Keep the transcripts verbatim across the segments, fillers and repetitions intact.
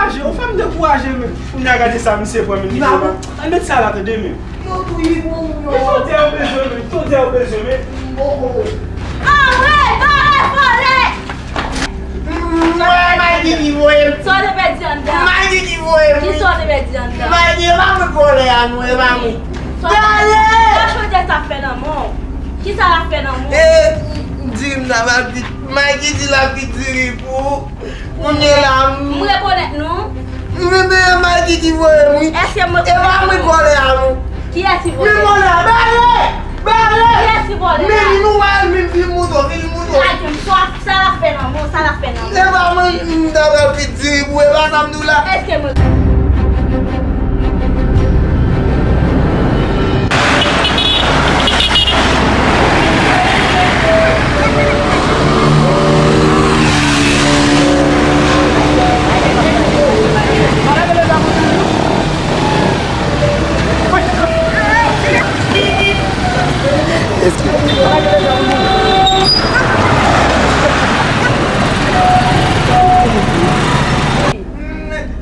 Ou fè m dekouraje, men. Kounye a gade sa misye pran, men. Misye pa. Al met sa la, tande, men. Yo touye pou ou, yo. Men jodi a ou bezwen, men. Jodi a ou bezwen, men. Oh, oh. Anmwey, bare vòlè! Mwen, Maggie ki voye m. Sa w te pèdi anndan? Maggie ki voye m. Kisa w te pèdi anndan? Maggie, e pa mwen k vòlè a, non, e pa mwen. Sa w te pèdi anndan? Sa chodyè sa fè nan men w? Kisa l ap fè nan men w? E, diri m nan, Maggie di l ap vin diri pou ou. Kounye la, m... M rekonèt non. M renmen Maggie ki voye m, wi. Èske m rekonèt non? E pa mwen k vòlè a, non. Kiyès ki vòlè? Men vòlè a, bare! Bare! Kiyès ki vòlè a? Men vin ou wè l, vin, vin moutre w, vin moutre w. Lage m, sa, sa l ap fè nan men w, sa l ap fè nan men w? E pa mwen, m ta pral vin diri pou, e pa sa m di w la. Èske mwen...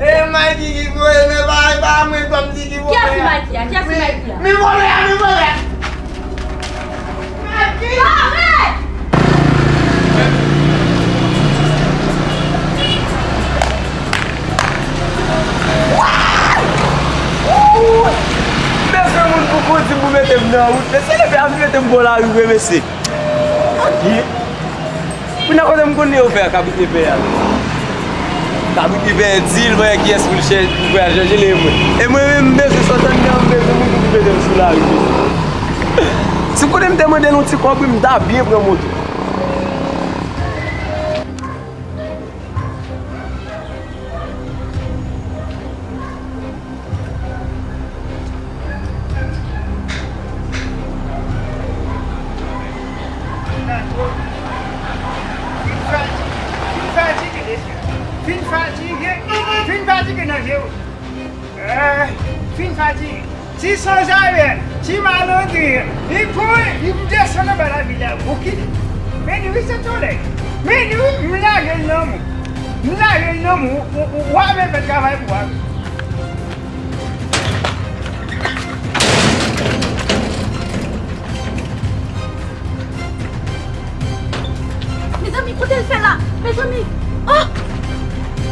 E Maggie ki voye m, e pa, e pa mwen kòmsi ki voye a. Kiyès ki Maggie a? Kiyès ki Maggie a? Men vòlè a, men vòlè a. Maggie! Bare! Mesye, moun pou kondi pou mete m nan wout. Mesye, leve a vin mete m bò lari vre, mesye. Byen. Pou nan kote m konn yo fè a, kabrit epè a. Kabrit epè di l, mwen kiyès pou l chè, pou l al chèche l, e mwen. E mwen menm, m bezwen sòt anndan, m bezwen moun pou mete m sou lari, mesye. Si kote m te mande l yon ti kòb, wi, m ta byen pran moto. Fin fatige, mesye. Fin fatige, fin fatige nan je w. Eh, fin fatige. Ti sanzave, ti malandren, li pran, li desann anba lavil la, bouki. Men li wi se tolè. Men li wi, m lage l nan men w. M lage l nan men w, ou, ou, ou ap fè travay pou w. Mezanmi, kote l fè la? Mezanmi! Oh!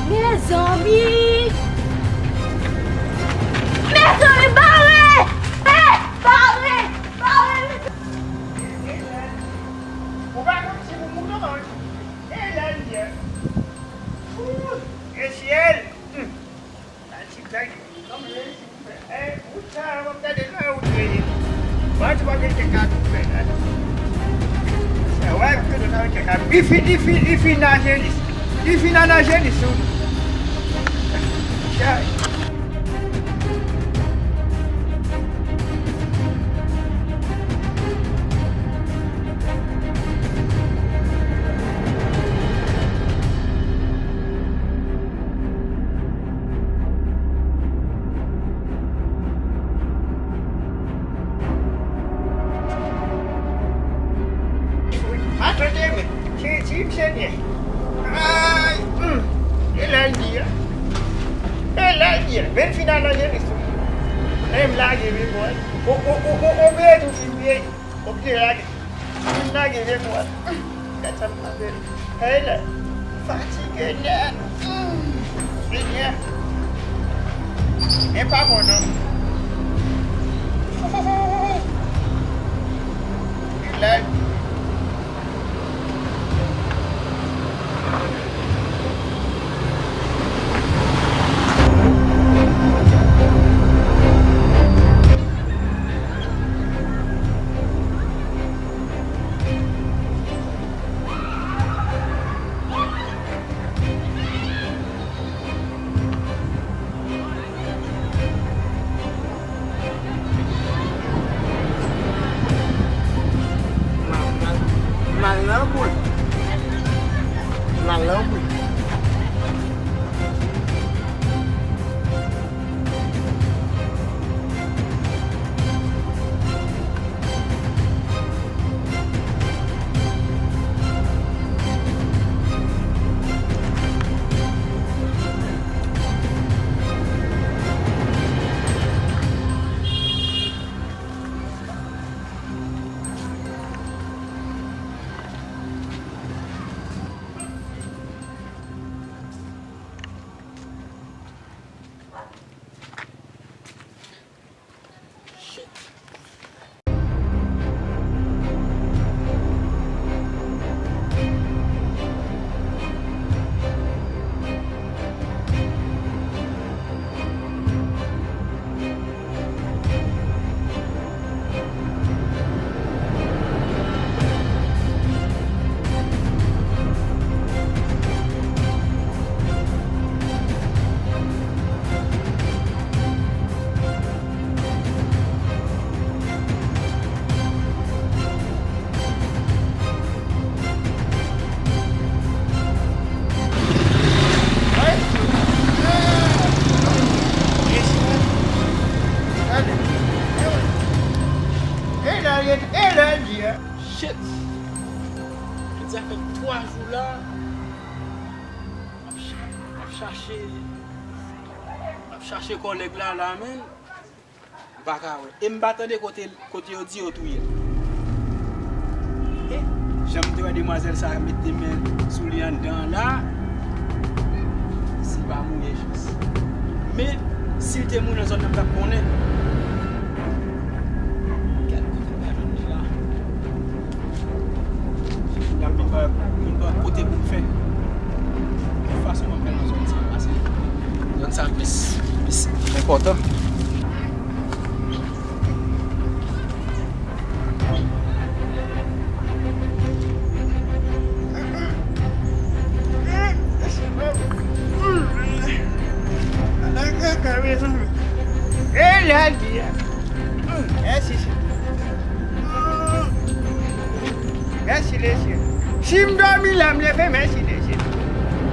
Mezanmi! Mezanmi, bare! Hey! Bare! Bare! Ou pa konn si pou moun nan, e la l ye. Ooh, e syèl. Hmm. Sa ti bèk. Kòm reyisi pou fè. Eh, wout sa a, w ap gade nan wout reyisi. Mwen, ti pa gen kèk a tou fè la. Sa wè, m konnen sa wè kèk a. Li fin, li fin, li fin naje li. Li fin nan naje li sou. Chay. Wi, m a tande, men. Jezi m, Senyè. Ay, hmm. E la l di a. E la l di a. Men final nan Jezi. Lè m lage men mwen. O, o, o, o, o, men tou fin pye. Oblije lage. Fin lage men mwen. Gad sa m ap fè. Hey la. Fatige nèt. Hmm. Senyè. E pa bon non. Fin lage. Mal, mal, mal nan boul. Mal nan boul. Sa fè twa jou la, m ap ch-, m ap chache, m ap chache kòlèg la, la, menm. M pa ka wè. E m pa tande kote, kote yo di yo touye l. E jan m te wè demwazèl sa a mete men sou li anndan an la, si pa mouri jis. Men, si l te mouri nan zòn nan, m t ap konnen. Gad kote m pa jwenn li la. Kounye a m vin pa, vin pa kote pou m fè. Ki fason mwen pral nan zòn sa a, paske zòn sa a plis, plis enpòtan. E lè l di a. Mèsi, Senyè. Mèsi, Senyè. Si m dòmi la, m leve, mèsi, Senyè.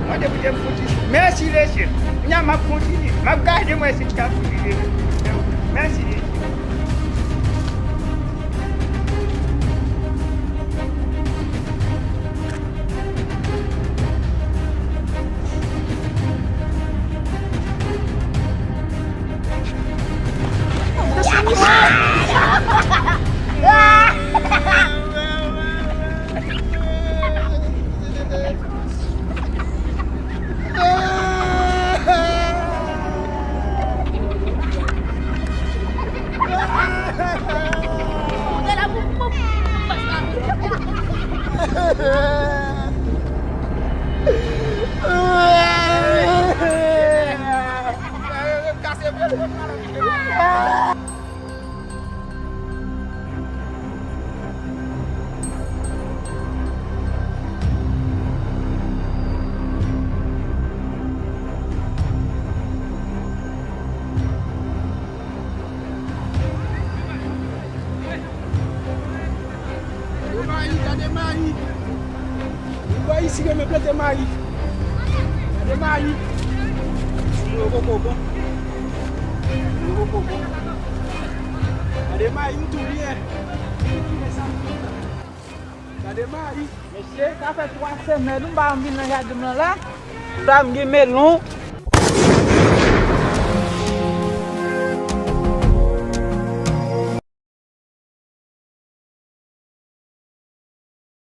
Mwen te pou te m fouti. Mèsi, Senyè. Kounye a, m ap kontinye. M ap gade mwen si m ka fouti leve. Mèsi, Senyè. Gade mayi, gade mayi. Yon bò isi renmen plante mayi. Gade mayi. Yo koko bon. Yo koko bon. Gade mayi, m tou byen. Gade mayi. Mesye, sa fè twa semèn m pa vin nan jaden m nan la. La m gen melon.